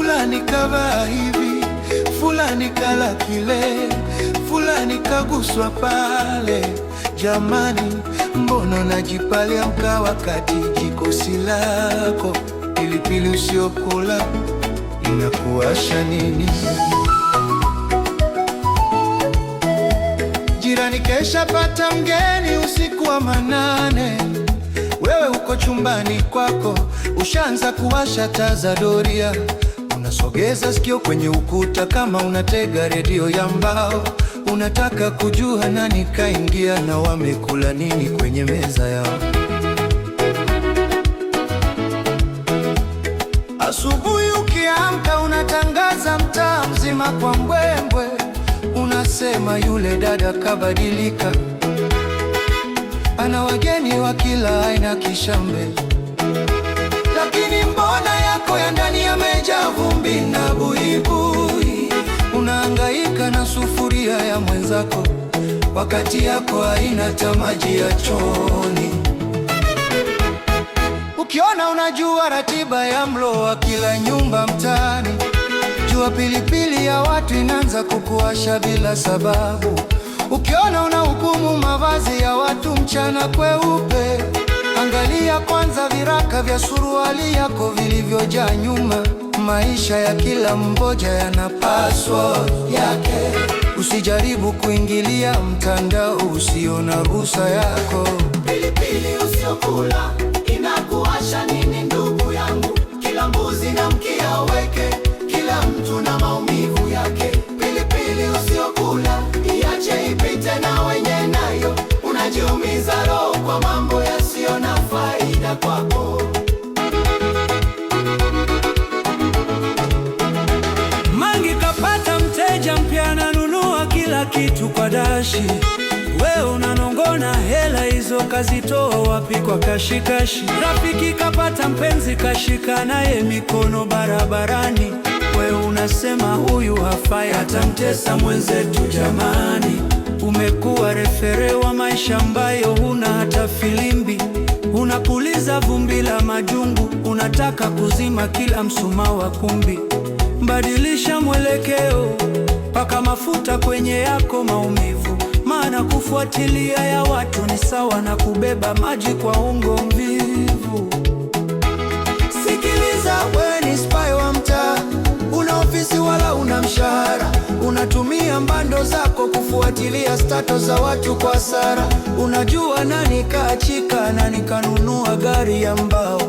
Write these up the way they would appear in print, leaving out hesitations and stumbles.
Fulani kavaa hivi, fulani kala kile, fulani kaguswa pale. Jamani, mbona unajipalia mkaa wakati jiko si lako? Pilipili usiokula inakuwasha nini? Jirani kesha pata mgeni usiku wa manane, wewe uko chumbani kwako ushaanza kuwasha taa za doria. Unasogeza sikio kwenye ukuta kama unatega redio ya mbao. Unataka kujua nani kaingia na wamekula nini kwenye meza yao. Asubuhi ukiamka unatangaza mtaa mzima kwa mbwembwe, unasema yule dada kabadilika, ana wageni wa kila aina kishambe. Lakini mbona yako ya ndani yamejaa vumbi na buibui? Unahangaika na sufuria ya mwenzako wakati yako haina hata maji ya chooni. Ukiona unajua ratiba ya mlo wa kila nyumba mtaani, jua pilipili ya watu inaanza kukuasha bila sababu. Ukiona unahukumu mavazi ya watu mchana kweupe, angalia kwanza viraka vya suruali yako vilivyojaa nyuma. Maisha ya kila mmoja yana password yake. Usijaribu kuingilia mtandao usio na ruhusa yako. Pilipili usiokula inakuwasha nini ndugu yangu? Kila mbuzi na mkia wake, kila mtu na maumivu yake. Pilipili usiokula iache ipite na wenye nayo, unajiumiza roho kwa mambo yasiyo na faida kwako. Mangi kapata mteja mpya, ananunua kila kitu kwa dashi. We unanong'ona hela hizo kazitoa wapi kwa kashikashi? Rafiki kapata mpenzi, kashika naye mikono barabarani. We unasema huyu hafai, atamtesa mwenzetu jamani. Umekuwa refere wa maisha ambayo huna hata filimbi. Unapuliza vumbi la majungu, unataka kuzima kila mshumaa wa kumbi. Badilisha mwelekeo, paka mafuta kwenye yako maumivu, maana kufuatilia ya watu ni sawa na kubeba maji kwa ungo mvivu. Sikiliza, we ni spy wa mtaa, una ofisi wala una mshahara, unatumia mbando zako kufuatilia status za watu kwa hasara. Unajua nani kaachika, nani kanunua gari ya mbao,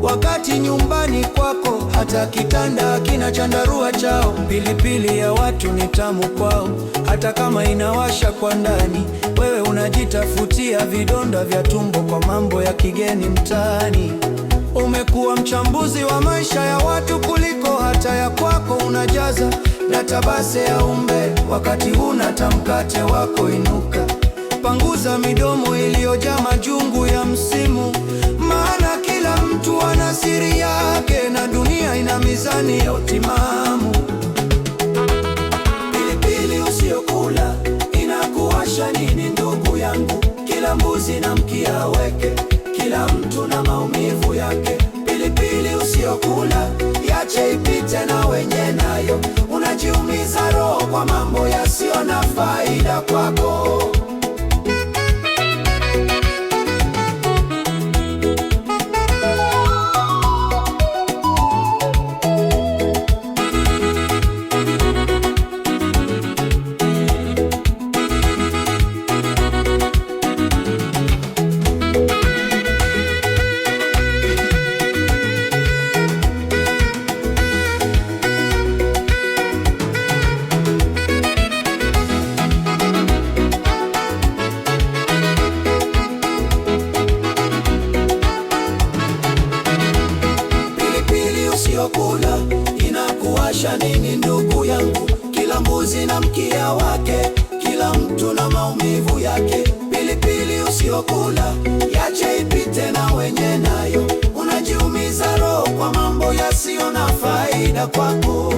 wakati nyumbani kwako hata kitanda hakina chandarua chao. Pilipili ya watu ni tamu kwao, hata kama inawasha kwa ndani. Wewe unajitafutia vidonda vya tumbo kwa mambo ya kigeni mtaani. Umekuwa mchambuzi wa maisha ya watu kuliko hata ya kwako. Unajaza database ya umbea wakati huna hata mkate wako. Inuka, panguza midomo iliyojaa majungu ya msimu, maana kila mtu ana siri yake na dunia ina mizani ya utimamu. Pilipili usiyokula inakuwasha nini ndugu yangu? Kila mbuzi na mkia wake, kila mtu na maumivu yake. Pilipili usiyokula iache ipite na wenye nayo, unajiumiza roho kwa mambo yasiyo na faida kwako. Pilipili usiyokula inakuwasha nini ndugu yangu? Kila mbuzi na mkia wake, kila mtu na maumivu yake. Pilipili usiyokula iache ipite na wenye nayo, unajiumiza roho kwa mambo yasiyo na faida kwako.